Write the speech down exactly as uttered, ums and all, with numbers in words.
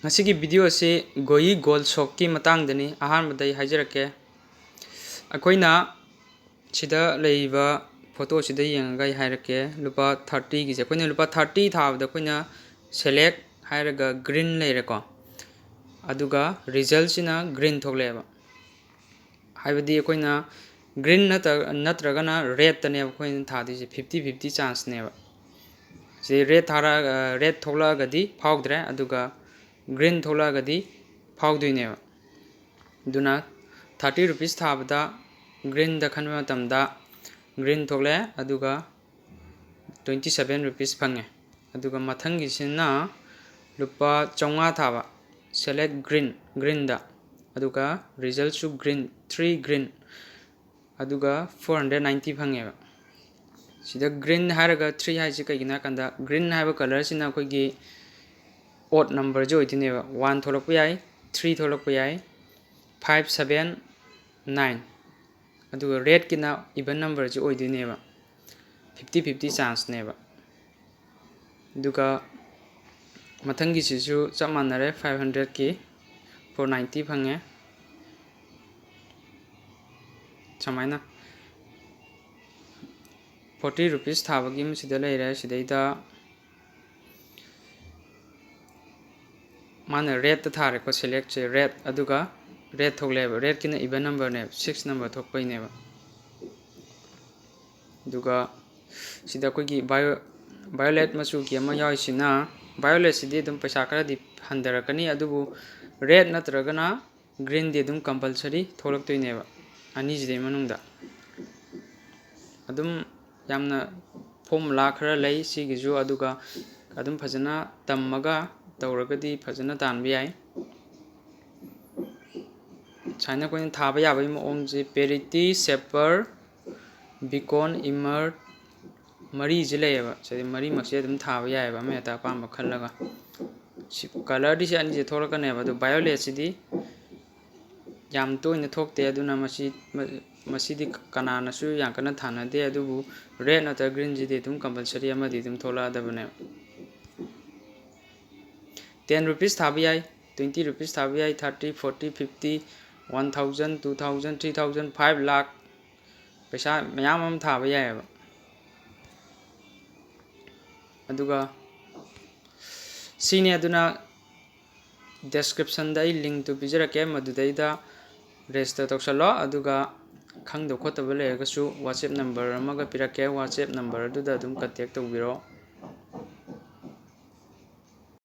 ꯉꯁꯤꯒꯤ video ꯑꯁꯤ ꯒꯣꯌꯤ goal ꯁꯣꯞꯀꯤ ꯃꯇꯥꯡꯗꯅꯤ꯫ ꯑꯍꯥꯟꯕꯗ ꯑꯩ ꯍꯥꯏꯖꯔꯛꯀꯦ, ꯑꯩꯈꯣꯏꯅ ꯁꯤꯗ ꯂꯩꯔꯤꯕ photo ꯁꯤꯗ ꯌꯦꯡꯉꯒ ꯑꯩ ꯍꯥꯏꯔꯛꯀꯦ꯫ ꯂꯨꯄꯥ ꯊꯥꯔꯇꯤꯒꯤꯁꯦ ꯑꯩꯈꯣꯏꯅ ꯂꯨꯄꯥ ꯊꯥꯔꯇꯤ ꯊꯥꯕꯗ ꯑꯩꯈꯣꯏꯅ select ꯍꯥꯏꯔꯒ green ꯂꯩꯔꯦꯀꯣ, ꯑꯗꯨꯒ resultꯁꯤꯅ green ꯊꯣꯛꯂꯛꯑꯦꯕ꯫ ꯍꯥꯏꯕꯗꯤ ꯑꯩꯈꯣꯏꯅ green ꯅꯠꯇ-, ꯅꯠꯇ꯭ꯔꯒꯅ redꯇꯅꯦꯕ ꯑꯩꯈꯣꯏꯅ ꯊꯥꯗꯣꯏꯁꯦ, fifty fifty chanceꯅꯦꯕ꯫ ꯁꯤꯗꯩ red ꯊꯥꯔꯛꯑꯒ, red ꯊꯣꯛꯂꯛꯑꯒꯗꯤ ꯐꯥꯎꯗ꯭ꯔꯦ, ꯑꯗꯨꯒ green ꯊꯣꯛꯂꯛꯑꯒꯗꯤ ꯐꯥꯎꯗꯣꯏꯅꯦꯕ꯫ ꯑꯗꯨꯅ thirty rupees ꯊꯥꯕꯗ greenꯗ ꯈꯟꯕ ꯃꯇꯝꯗ green ꯊꯣꯛꯂꯛꯑꯦ, ꯑꯗꯨꯒ twenty seven rupees ꯐꯪꯉꯦ꯫ ꯑꯗꯨꯒ ꯃꯊꯪꯒꯤꯁꯤꯅ ꯂꯨꯄꯥ ꯆꯥꯝꯃꯉꯥ ꯊꯥꯕ, select green, greenꯗ, ꯑꯗꯨꯒ resultꯁꯨ green, three green, ꯑꯗꯨꯒ four hundred ninety ꯐꯪꯉꯦꯕ꯫ ꯁꯤꯗ green ꯍꯥꯏꯔꯒ three ꯍꯥꯏꯁꯤ ꯀꯩꯒꯤꯅꯣ ꯍꯥꯏ ꯀꯥꯟꯗ, green ꯍꯥꯏꯕ colourꯁꯤꯅ ꯑꯩꯈꯣꯏꯒꯤ odd numberꯁꯦ ꯑꯣꯏꯗꯣꯏꯅꯦꯕ꯫ One ꯊꯣꯛꯂꯛꯄ ꯌꯥꯏ, three ꯊꯣꯛꯂꯛꯄ ꯌꯥꯏ, five, seven, nine꯫ ꯑꯗꯨꯒ redꯀꯤꯅ even numberꯁꯦ ꯑꯣꯏꯗꯣꯏꯅꯦꯕ, fifty fifty chanceꯅꯦꯕ꯫ ꯑꯗꯨꯒ ꯃꯊꯪꯒꯤꯁꯤꯁꯨ ꯆꯞ ꯃꯥꯟꯅꯔꯦ, five hundredꯀꯤ four ninety ꯐꯪꯉꯦ꯫ ꯁꯨꯃꯥꯏꯅ forty rupees ꯊꯥꯕꯒꯤ ꯑꯃ ꯁꯤꯗ ꯂꯩꯔꯦ꯫ ꯁꯤꯗꯩꯗ ꯃꯥꯅ redꯇ ꯊꯥꯔꯦꯀꯣ, selectꯁꯦ red, ꯑꯗꯨꯒ red ꯊꯣꯛꯂꯛꯑꯦꯕ꯫ Redꯀꯤꯅ even numberꯅꯦꯕ, six number ꯊꯣꯛꯄꯩꯅꯦꯕ꯫ ꯑꯗꯨꯒ ꯁꯤꯗ ꯑꯩꯈꯣꯏꯒꯤ vio-, violet ꯃꯆꯨꯒꯤ ꯑꯃ ꯌꯥꯎꯔꯤꯁꯤꯅ, violetꯁꯤꯗꯤ ꯑꯗꯨꯝ ꯄꯩꯁꯥ ꯈꯔꯗꯤ ꯍꯟꯊꯔꯛꯀꯅꯤ, ꯑꯗꯨꯕꯨ red ꯅꯠꯇ꯭ꯔꯒꯅ greenꯗꯤ ꯑꯗꯨꯝ compulsory ꯊꯣꯛꯂꯛꯇꯣꯏꯅꯦꯕ, ꯑꯅꯤꯁꯤꯗꯩ ꯃꯅꯨꯡꯗ꯫ ꯑꯗꯨꯝ ꯌꯥꯝꯅ formula ꯈꯔ ꯂꯩ ꯁꯤꯒꯤꯁꯨ, ꯑꯗꯨꯒ ꯑꯗꯨꯝ ꯐꯖꯅ ꯇꯝꯃꯒ ꯇꯧꯔꯒꯗꯤ ꯐꯖꯅ ꯇꯥꯟꯕ ꯌꯥꯏ꯫ ꯁꯨꯃꯥꯏꯅ ꯑꯩꯈꯣꯏꯅ ꯊꯥꯕ ꯌꯥꯕꯒꯤ ꯃꯑꯣꯡꯁꯦ parity, shaper, beacon, emerge, ꯃꯔꯤꯁꯦ ꯂꯩꯌꯦꯕ꯫ ꯁꯤꯗꯤ ꯃꯔꯤꯃꯛꯁꯦ ꯑꯗꯨꯝ ꯊꯥꯕ ꯌꯥꯏꯑꯕ, ꯑꯃ ꯍꯦꯛꯇ ꯑꯄꯥꯝꯕ ꯈꯜꯂꯒ꯫ ꯁꯤ colourꯗꯤ ꯁꯤ ꯑꯅꯤꯁꯦ ꯊꯣꯛꯂꯛꯀꯅꯦꯕ, ꯑꯗꯨ violetꯁꯤꯗꯤ ꯌꯥꯝ ꯇꯣꯏꯅ ꯊꯣꯛꯇꯦ, ꯑꯗꯨꯅ ꯃꯁꯤ, ꯃ-, ꯃꯁꯤꯗꯤ ꯀꯅꯥꯅꯁꯨ ꯌꯥꯝ ꯀꯟꯅ ꯊꯥꯅꯗꯦ꯫ ꯑꯗꯨꯕꯨ red ꯅꯠꯇ꯭ꯔꯒ greenꯁꯤꯗꯤ ꯑꯗꯨꯝ compulsory ꯑꯃꯗꯤ ꯑꯗꯨꯝ ꯊꯣꯛꯂꯛꯑꯗꯕꯅꯦꯕ꯫ ten rupees ꯊꯥꯕ ꯌꯥꯏ, twenty rupees ꯊꯥꯕ ꯌꯥꯏ, thirty, forty, fifty, one thousand, two thousand, three thousand, five lakh, ꯄꯩꯁꯥ ꯃꯌꯥꯝ ꯑꯃ ꯊꯥꯕ ꯌꯥꯏꯑꯕ꯫ ꯑꯗꯨꯒ ꯁꯤꯅꯤ꯫ ꯑꯗꯨꯅ descriptionꯗ ꯑꯩ linkꯇꯨ ꯄꯤꯖꯔꯛꯀꯦ, ꯃꯗꯨꯗꯩꯗ register ꯇꯧꯁꯜꯂꯣ꯫ ꯑꯗꯨꯒ ꯈꯪꯗꯕ ꯈꯣꯠꯇꯕ ꯂꯩꯔꯒꯁꯨ WhatsApp number ꯑꯃꯒ ꯄꯤꯔꯛꯀꯦ, WhatsApp number ꯑꯗꯨꯗ ꯑꯗꯨꯝ contact ꯇꯧꯕꯤꯔꯣ꯫